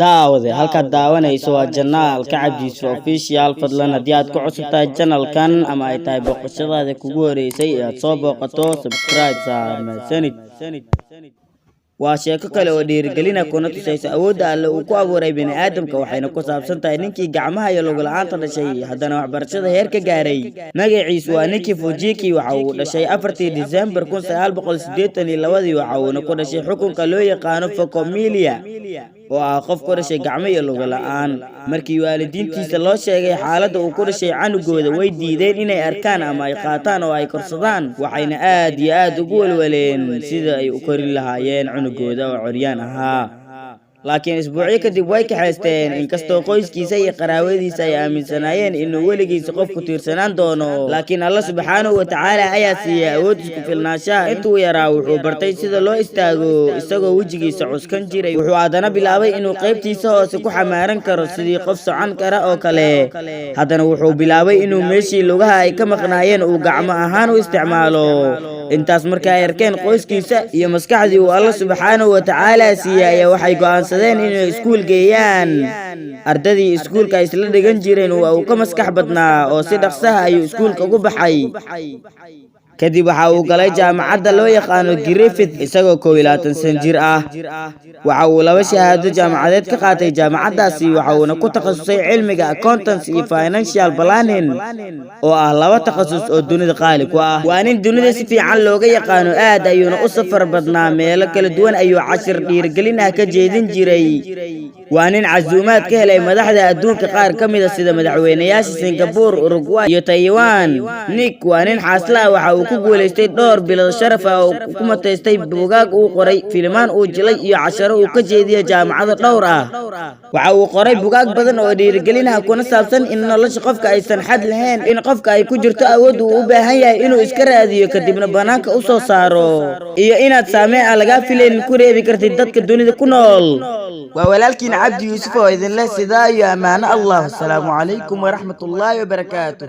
Daawade, halkaad daawanayso waa channelka Cabdi Yuusuf Official. Fadlan, haddii aad ku cusub tahay channelkan ama ay tahay booqashadaada kugu horeysay ee aad soo booqato, subscribe saar. Mahadsanid. Waa sheeko kale oo dhiirigelina kuna tusaysa awoodda Alle uu ku abuuray bini'aadamka. Waxayna ku saabsan tahay ninkii gacmaha iyo lugla-aanta dhashay, haddana waxbarashada heer ka gaaray. Magaciisu waa Nick Vujicic. Waxa uu dhashay 4-tii Disembar 1982-dii. Waxa uuna ku dhashay xukunka loo yaqaano phocomelia, oo ah qof ku dhashay gacmo iyo lugo la'aan. Markii waalidiintiisa loo sheegay xaaladda uu ku dhashay canugooda, way diideen inay arkaan ama ay qaataan oo ay korsadaan. Waxayna aad iyo aad ugu welweleen sida ay u korin lahaayeen cunugooda oo curyaan ahaa. Laakiin isbuucyo kadib way kaxaysteen, inkastoo qoyskiisa iyo qaraabadiisa ay aaminsanaayeen inuu weligiisa qof ku tiirsanaan doono. Laakiin Alla subxaanahu watacaala ayaa siiyey awood isku filnaanshaha. Intuu yaraa wuxuu bartay sida loo istaago isagoo wejigiisa cuskan jiray. Wuxuu haddana bilaabay inuu qaybtiisa hoose ku xamaaran karo sidii qof socon kara oo kale. Haddana wuxuu bilaabay inuu meeshii lugaha ay ka maqnaayeen uu gacmo ahaan u isticmaalo. Intaas marka ay arkeen qoyskiisa iyo maskaxdii uu Alla subxaanahu watacaala siiyey, ayaa waxay go'aansadeen inay iskuul geeyaan. Ardadii iskuulka ay isla dhigan jireen waa uu ka maskax badnaa, oo si dhaqsaha ayuu iskuulka ugu baxay. Kadib waxa uu galay jaamacadda loo yaqaano Griffith isagoo 21 san jir ah. Waxa uu laba shahaado jaamacadeed ka qaatay jaamacaddaasi, waxa uuna ku takhasusay cilmiga accountancy iyo financial planning, oo ah laba takhasus oo dunida qaali ku ah. Waa nin dunida si fiican looga yaqaano, aad ayuuna u safar badnaa. Meelo kala duwan ayuu cashir dhiirigelin ah ka jeedin jiray. Waa nin casuumaad ka helay madaxda adduunka qaar ka mid a, sida madaxweynayaasha Singapore, Uruguay iyo Taiwan. Nick waa nin xaasla ah. Waxa uu ku guulaystay dhowr bilood sharaf ah oo ku mutaystay buugaag uu qoray, filimaan uu jilay iyo casharo uu ka jeediyo jaamacado dhowr ah. Waxa uu qoray bugaag badan oo dhiirigelinaha, kuna saabsan in nolosha qofka aysan xad lahayn, in qofka ay ku jirto awood uu u baahan yahay inuu iska raadiyo kadibna banaanka u soo saaro, iyo inaad saameyn aan lagaa filaynin ku reebi kartid dadka dunida ku nool. Waa walaalkiin Cabdi Yuusuf oo idinleh sidaa iyo ammaano Allah. Asalaamu calaykum waraxmatullaahi wabarakaatu.